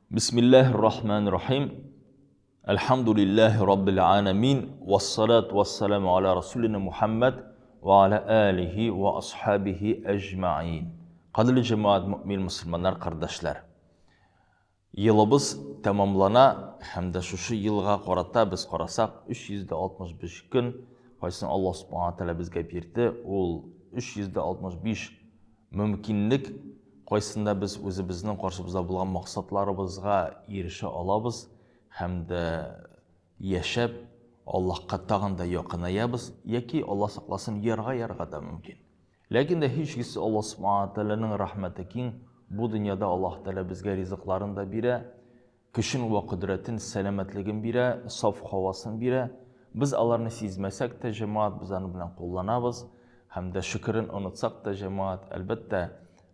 Бисмиллаһир Рахманир Рахим. Әлхәмдүлиллаһи Раббил аламин. Вассалату вассаламу аля расулина Мухаммад ва аля алихи ва асхабихи әҗмаин. Кадерле җәмәгать, мөэмин мөселманнар, кардәшләр. Елыбыз тәмамлана һәм дә шушы елга карата без карасак, 365 көн, кайсын Аллаһ Субхана Тәгалә безгә бирде, ул 365 мөмкинлек, кайсында без үзебезнең каршыбызда булган максатларыбызга ирешә алабыз һәм дә яшәп Аллаһка тагын да якынаябыз, яки Аллаһ сакласын, ярга ярга да мөмкин. Ләкин дә һичшиксез Аллаһ Субхана Тәгаләнең рәхмәте киң, бу дөньяда Аллаһ Тәгалә безгә ризыкларын да бирә, көчен вә кодрәтен, сәламәтлеген бирә, саф һавасын бирә. Без аларны сизмәсәк тә, җәмәгать, без аны белән кулланабыз һәм дә шөкерен онытсак та, җәмәгать, әлбәттә,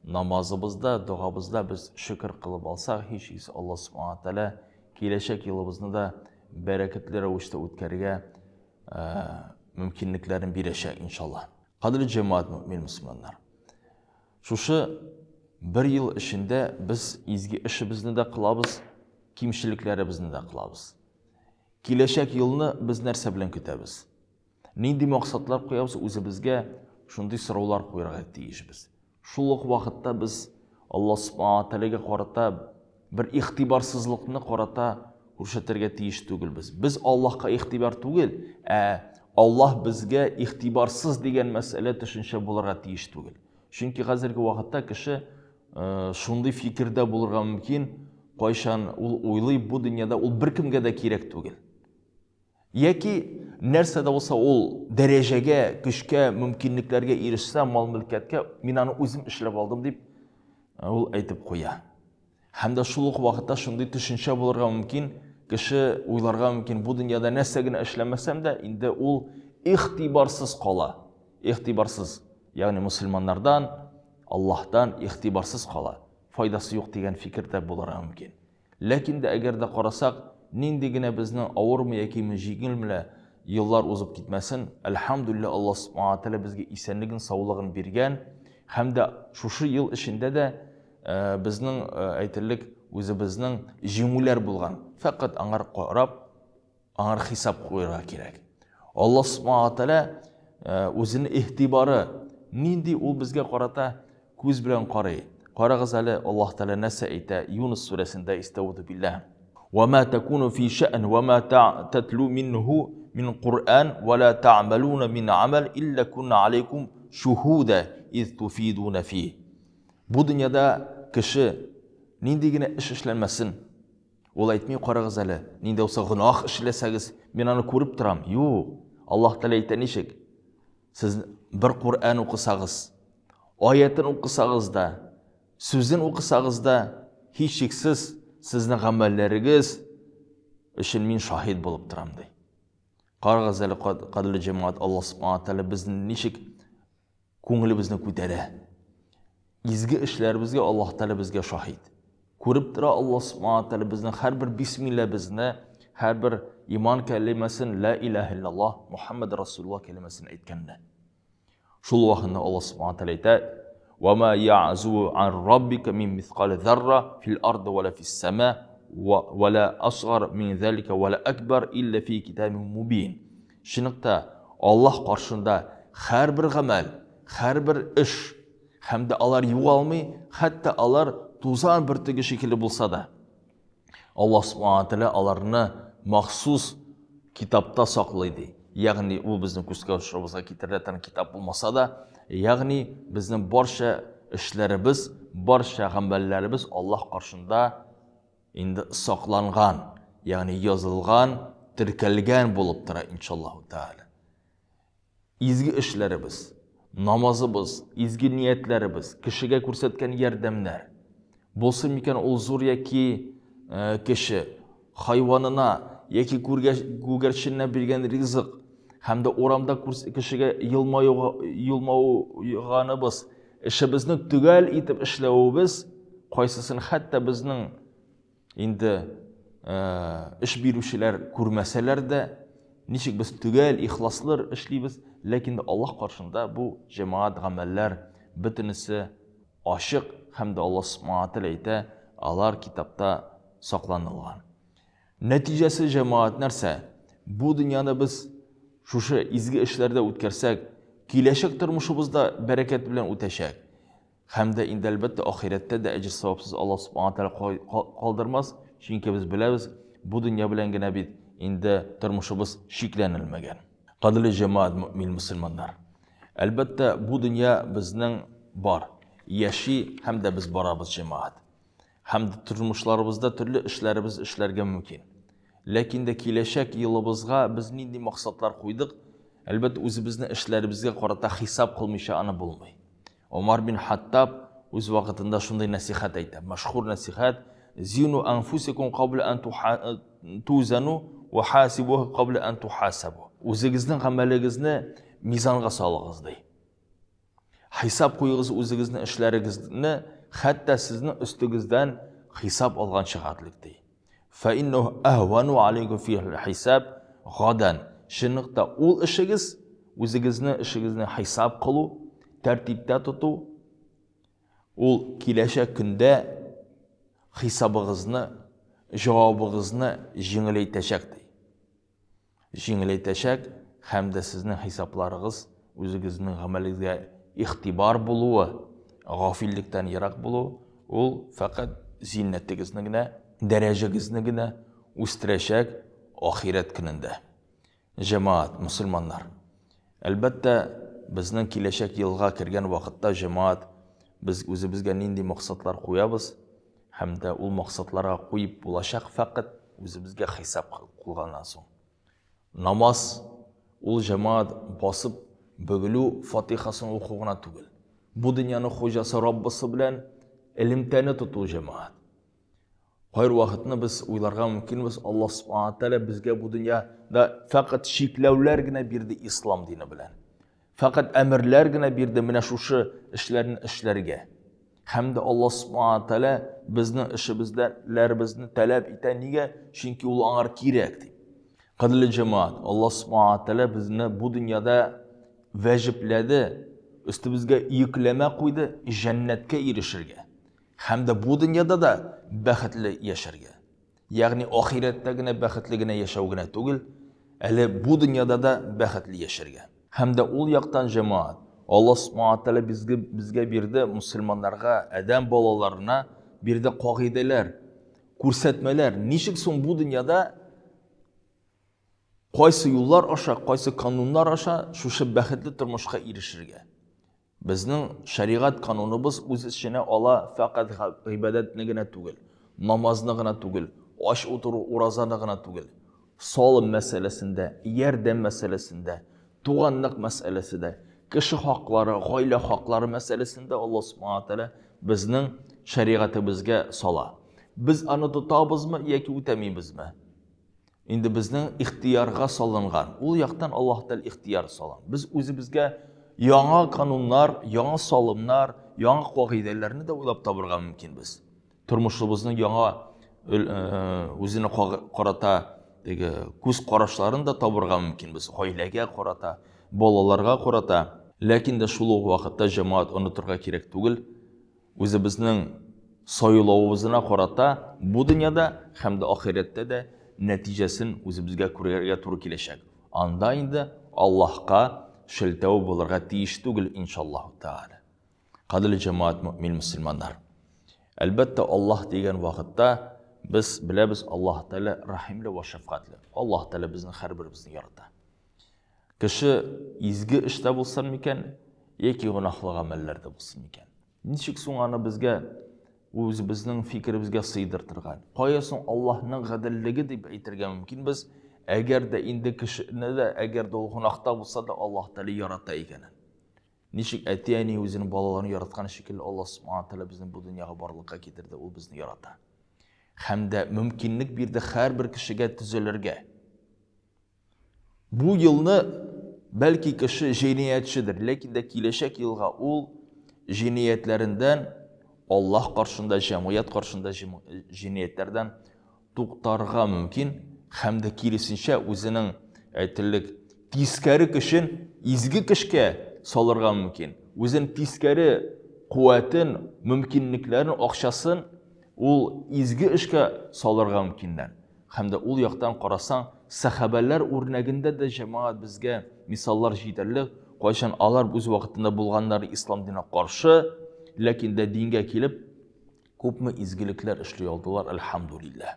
намазыбызда, догабызда без шөкер кылып алсак, һичшиксез Аллаһ Субхана Тәгалә киләчәк елыбызны да бәрәкәтле рәвештә үткәрергә мөмкинлекләрен бирәчәк, иншаллаһ. Кадерле җәмәгать, мөэмин мөселманнар. Шушы бер ел эчендә без изге эшебезне дә кылабыз, кимчелекләребезне дә кылабыз. Киләчәк елны без нәрсә белән көтәбез? Нинди максатлар куябыз үзебезгә? Шундый сораулар куярга тиешбез. Шул ук вакытта без Аллаһ Субхана Тәгаләгә карата бер игътибарсызлыкны карата күрсәтергә тиеш түгелбез. Без Аллаһка игътибар түгел, ә Аллаһ безгә игътибарсыз дигән мәсьәлә төшенчә булырга тиеш түгел. Чөнки хәзерге вакытта кеше э, шундый фикердә булырга мөмкин, кайчан ул уйлый, бу дөньяда ул беркемгә дә кирәк түгел. Яки нәрсә дә булса ул дәрәҗәгә, көчкә, мөмкинлекләргә ирешсә, мал-мөлкәткә, мин аны үзем эшләп алдым дип э, ул әйтеп куя. Һәм дә шул ук вакытта шундый төшенчә булырга мөмкин, кеше уйларга мөмкин, бу дөньяда нәрсә генә эшләмәсәм дә, инде ул игътибарсыз кала. Игътибарсыз, ягъни мөселманнардан, Аллаһтан игътибарсыз кала. Файдасы юк дигән фикер дә булырга мөмкин. Ләкин дә әгәр дә карасак, нинди генә безнең авырмы яки җиңелме еллар узып китмәсен, әлхәмдүлилләһ, Аллаһ Субхана Тәгалә безгә исәнлеген, саулыгын биргән һәм дә шушы ел эчендә дә э, безнең э, әйтерлек үзебезнең җиңүләр булган. Фәкать аңар карап, аңар хисап куярга кирәк. Аллаһ Субхана Тәгалә э, үзенең игътибары нинди ул безгә карата күз белән карый. Карагыз әле, Аллаһ Тәгалә нәрсә әйтә Юнус сүрәсендә истәүду билләһ. Ва ма такуну фи шәън ва ма татлу минху мин Куръан ва ла та'малуна мин амал илля кунна алейкум шухуда из туфидуна фи. Бу дөньяда кеше нинди генә эш эшләмәсен, Ул әйтми, карагыз әле, нинди булса гөнаһ эшләсәгез, мин аны күреп торам. Юк. Аллаһ Тәгалә әйтә ничек? Сез бер Коръән укысагыз, аятын укысагыз да, сүзен укысагыз да, һичшиксез сезнең гамәлләрегез өчен мин шаһит булып торам ди. Карагыз әле, кадерле җәмәгать, Аллаһ Субхана Тәгалә безне ничек Күңелебезне күтәрә. Изге эшләребезгә Аллаһ Тәгалә безгә шаһит. Күреп тора Аллаһ Субхана Тәгалә безнең һәрбер бисмилләбезне, һәрбер иман кәлимәсен, ла илаһ иллаллаһ, Мухаммад Расулуллаһ кәлимәсен әйткәнне. Шул вакытта Аллаһ Субхана Тәгалә әйтә: "Ва ма я'зу ан раббика мин мисқали зарра фил арды ва ла фис сама ва ла асгар мин залика ва ла акбар илля фи китабин мубин." Чынлыкта, Аллаһ каршында һәрбер гамәл, һәрбер эш һәм дә алар югалмый, хәтта алар тузан бөртеге шикелле булса да. Аллаһ Субхана Тәгалә аларны махсус китапта саклый ди. Ягъни ул безнең күз каршыбызга китерелә торган китап булмаса да, ягъни безнең барча эшләребез, барча гамәлләребез Аллаһ каршында инде сакланган, ягъни язылган, теркәлгән булып тора, иншаллаһу тааля. Изге эшләребез, намазыбыз, изге ниятләребез, кешегә күрсәткән ярдәмнәр, булсын микән ул зур яки э, кеше, хайванына яки күгәрчененә биргән ризык һәм дә урамда кешегә елмаюганыбыз, эшебезне төгәл итеп эшләвебез, кайсысын хәтта безнең инде эш бирүчеләр күрмәсәләр дә, ничек без төгәл, ихласлы эшлибез, ләкин дә Аллаһ каршында бу җәмәгать гамәлләр бөтенесе ачык һәм дә Аллаһ Субхана Тәгалә әйтә, алар китапта сакланылган. Нәтиҗәсе, җәмәгать, нәрсә? Бу дөньяны без шушы изге эшләрдә үткәрсәк, киләчәк тормышыбыз да бәрәкәт белән үтәчәк. Һәм дә инде, әлбәттә, ахирәттә дә әҗер-савапсыз Аллаһ Субхана Тәгалә калдырмас, чөнки без беләбез, бу дөнья белән генә бит инде тормышыбыз чикләнелмәгән. Кадерле җәмәгать, мөэмин мөселманнар! Әлбәттә, бу дөнья безнең бар, яши һәм дә без барабыз, җәмәгать. Һәм дә тормышларыбызда төрле эшләребез эшләргә мөмкин. Ләкин дә киләчәк елыбызга без нинди максатлар куйдык, әлбәттә, үзебезне эшләребезгә карата хисап кылмыйча аны булмый. Омар бин Хаттаб үз вакытында шундый нәсихәт әйтә, мәшһүр нәсихәт, Зину анфусикум кабла ан тузану ва хасибуха кабла ан тухасабу. Үзегезнең гамәлегезне мизанга салыгыз, ди. Хисап куегыз үзегезнең эшләрегезне, хәтта сезнең өстегездән хисап алганчы гадлек, ди. Фә иннәһу әһвану алейкум фил хисаб гадан. Чынлыкта ул эшегез, үзегезне эшегезне хисап кылу, тәртиптә тоту, ул киләчәк көндә хисабыгызны, җавабыгызны җиңеләйтәчәк, ди. Җиңеләйтәчәк һәм дә сезнең хисапларыгыз үзегезнең гамәлегезгә игътибар булуы, гафиллектән ерак булу, ул фәкать зиннәтегезне генә, дәрәҗәгезне генә үстерәчәк ахирәт көнендә. Җәмәгать, мөселманнар. Әлбәттә, безнең киләчәк елга кергән вакытта, җәмәгать, без үзебезгә нинди максатлар куябыз һәм дә ул максатларга куеп булачак фәкать үзебезгә хисап кылганнан соң. Намаз ул, җәмәгать, басып бөгелү, фатихасын уку гына түгел. Бу дөньяның хуҗасы Раббысы белән элемтәне тоту, җәмәгать. Кайбер вакытны без уйларга мөмкинбез, Аллаһ Субхана Тәгалә безгә бу дөньяда фәкать чикләүләр генә бирде ислам дине белән. Фәкать әмерләр генә бирде менә шушы эшләрне эшләргә. Һәм дә Аллаһ Субхана Тәгалә безнең эшебезләребезне таләп итә. Нигә? Чөнки ул аңар кирәк дип. Кадерле җәмәгать, Аллаһ Субхана Тәгалә безне бу дөньяда вәҗепләде, өстебезгә йөкләмә куйды җәннәткә ирешергә. Һәм дә бу дөньяда да бәхетле яшәргә. Ягъни ахирәттә генә бәхетле генә яшәү генә түгел, әле бу дөньяда да бәхетле яшәргә. Һәм дә ул яктан, җәмәгать, Аллаһ Субхана Тәгалә безгә, безгә бирде, мөселманнарга, адәм балаларына бирде кагыйдәләр, күрсәтмәләр. Ничек соң бу дөньяда кайсы юллар аша, кайсы кануннар аша шушы бәхетле тормышка ирешергә? Безнең шәригать кануныбыз үз эченә ала фәкать гыйбадәтне генә түгел, намазны гына түгел, ач утыру, уразаны гына түгел. Салым мәсьәләсендә, ярдәм мәсьәләсендә, туганлык мәсьәләсе дә, кеше хаклары, гаилә хаклары мәсьәләсендә Аллаһ Субхана Тәгалә безнең шәригатебезгә сала. Без аны тотабызмы яки үтәмибезме? Инде безнең ихтыярга салынган. Ул яктан Аллаһ Тәгалә ихтыяр салган. Без үзебезгә яңа кануннар, яңа салымнар, яңа кагыйдәләрне дә уйлап табырга мөмкинбез. Тормышыбызның яңа үзенә карата теге күз карашларын да табырга мөмкинбез. Гаиләгә карата, балаларга карата. Ләкин дә шул ук вакытта, җәмәгать, онытырга кирәк түгел, Үзебезнең сайлавыбызына карата бу дөньяда һәм дә ахирәттә дә нәтиҗәсен үзебезгә күрергә туры киләчәк. Анда инде Аллаһка шелтәү булырга тиеш түгел, иншаллаһу тәгалә. Кадерле җәмәгать, мөэмин мөселманнар. Әлбәттә, Аллаһ дигән вакытта без беләбез, Аллаһ Тәгалә рәхимле вә шәфкатьле. Аллаһ Тәгалә безнең һәрберебезне ярата. Кеше изге эштә булсын микән, яки гөнаһлы гамәлләрдә булсын микән? Ничек соң аны безгә үзебезнең фикеребезгә сыйдыртырга? Кая соң Аллаһның гаделлеге дип әйтергә мөмкинбез, әгәр дә инде кешене дә, әгәр дә ул гөнаһта булса да, Аллаһ Тәгалә ярата икәнен. Ничек әти-әни үзенең балаларын яраткан шикелле, Аллаһ Субхана Тәгалә безне бу дөньяга барлыкка китерде, ул безне ярата. Һәм дә мөмкинлек бирде һәрбер кешегә төзелергә. Бу елны бәлки кеше җинаятьчедер, ләкин дә киләчәк елга ул җинаятьләрендән Аллаһ каршында, җәмгыять каршында җинаятьләрдән туктарга мөмкин һәм дә киресенчә үзенең әйтелек тискәре көчен изге көчкә салырга мөмкин. Үзен тискәре куәтен, мөмкинлекләрен, акчасын Ул изге эшкә салырга мөмкиннәр. Һәм дә ул яктан карасаң, сәхабәләр үрнәгендә дә җәмәгать безгә мисаллар җитәрлек, кайчан алар үз вакытында булганнар ислам диненә каршы, ләкин дә дингә килеп, күпме изгелекләр эшли алдылар, әлхәмдулилләһ.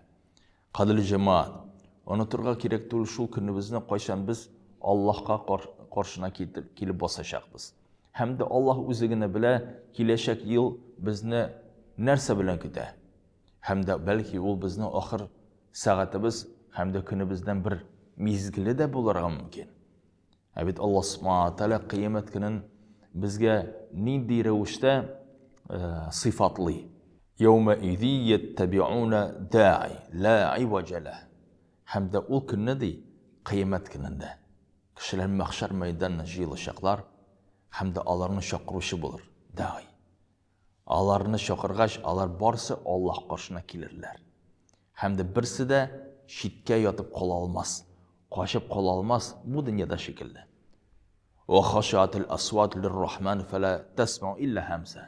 Кадерле җәмәгать, онытырга кирәк түгел шул көнебезне, кайчан без Аллаһка каршына килеп басачакбыз. Һәм дә Аллаһ үзе генә белә, киләчәк ел безне нәрсә белән көтә. Һәм дә бәлки ул безнең ахыр сәгатебез һәм дә көнебездән бер мизгеле дә булырга мөмкин. Ә бит Аллаһ Субхана Тәгалә кыямәт көнен безгә нинди рәвештә сыйфатлый? Яума изи яттабиуна даи ла иваҗа ләһ. Һәм дә ул көнне ди, кыямәт көнендә кешеләр мәхшәр мәйданына җыелачаклар һәм дә аларны чакыручы булыр даи. Аларны чакыргач, алар барсы Аллаһ каршына килерләр. Һәм дә берсе дә читкә ятып кала алмас, качып кала алмас бу дөньяда шикелле. Ва хашиатил асват лиррахман фәлә тәсмау илля һәмсә.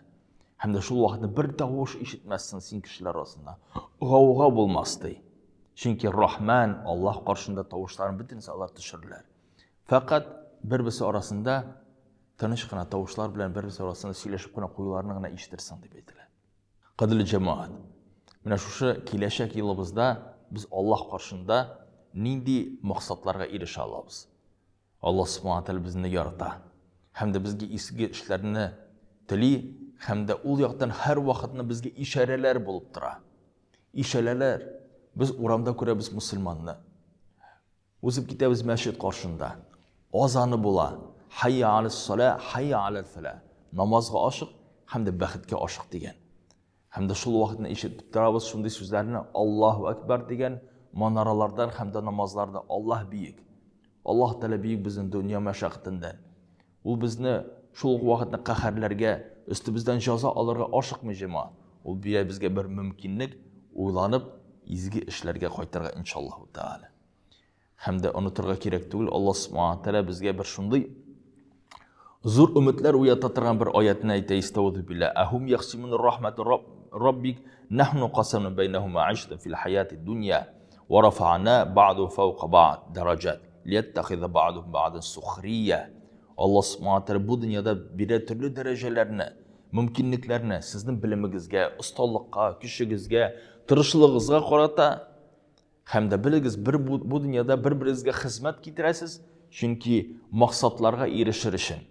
Һәм дә шул вакытта бер тавыш ишетмәссең син кешеләр арасында. Гауга булмас ди. Чөнки Рахман Аллаһ каршында тавышларын бөтенесе алар төшерерләр. Фәкать бер-берсе арасында тыныч кына тавышлар белән бер-берсе арасында сөйләшеп кенә куюларны гына ишетерсең дип әйтелә. Кадерле җәмәгать, менә шушы киләчәк елыбызда без Аллаһ каршында нинди максатларга ирешә алабыз? Аллаһ Субхана Тәгалә безне ярата һәм дә безгә изге эшләрне тели һәм дә ул яктан һәрвакытны безгә ишарәләр булып тора. Ишарәләр. Без урамда күрәбез мусульманны. Узып китәбез мәчет каршында. Азаны була. Хайя алас-сала, хайя алал-фәлә. Намазга ашык һәм дә бәхеткә ашык дигән. Һәм дә шул вакытны ишетеп торабыз шундый сүзләрне Аллаһу акбар дигән манаралардан һәм дә намазларда Аллаһ бөек. Аллаһ Тәгалә бөек безнең дөнья мәшәкатеннән. Ул безне шул ук вакытны каһәрләргә, өстебездән җаза алырга ашыкмый җәмәгать. Ул бирә безгә бер мөмкинлек уйланып изге эшләргә кайтырга иншаллаһу тәгалә. Һәм дә онытырга кирәк түгел, Аллаһ Субхана Тәгалә безгә бер шундый зур өметләр уята торган бер аятны әйтә, Истауду билла, әһум яхсимун рахмату раббик, нахну касамна бәйнәһум мәгыйшәтән фил хаяти дунья, ва рафа'на ба'ду фаука ба'д дараҗат, лияттахиза ба'духум ба'дан сухрия. Аллаһ Субхана Тәгалә бу дөньяда бирә төрле дәрәҗәләрне, мөмкинлекләрне сезнең белемегезгә, осталыкка, көчегезгә, тырышлыгыгызга карата. Һәм дә белегез, бер бу, бу дөньяда бер-берегезгә хезмәт китерәсез, чөнки максатларга ирешер өчен.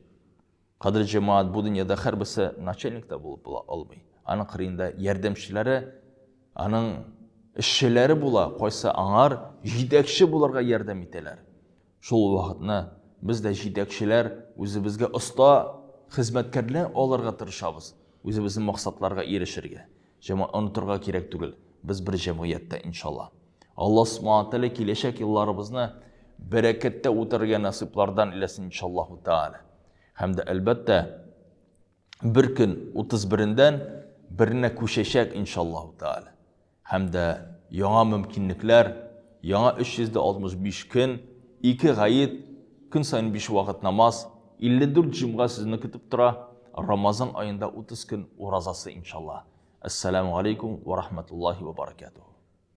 Кадерле җәмәгать, бу дөньяда һәрберсе начальник та булып була алмый. Аның кырыенда ярдәмчеләре, аның эшчеләре була, кайсы аңар җитәкче булырга ярдәм итәләр. Шул вакытны без дә җитәкчеләр үзебезгә оста хезмәткәрләр алырга тырышабыз, үзебезнең максатларга ирешергә. Җәмә онытырга кирәк түгел, без бер җәмгыятьтә, иншалла. Алла Субхана Тәгалә киләчәк елларыбызны бәрәкәттә үтәргә насыйплардан иләсен, иншаллаһу тәгалә. Һәм дә әлбәттә, бер көн 31-дән беренә күчәчәк, иншаллаһу тәгалә. Һәм дә яңа мөмкинлекләр, яңа 365 көн, ике гает, көн саен 5 вакыт намаз, 54 җомга сезне көтеп тора, Рамазан аенда 30 көн уразасы иншалла. Әссәламу алейкум ва рахматуллахи ва баракатуху.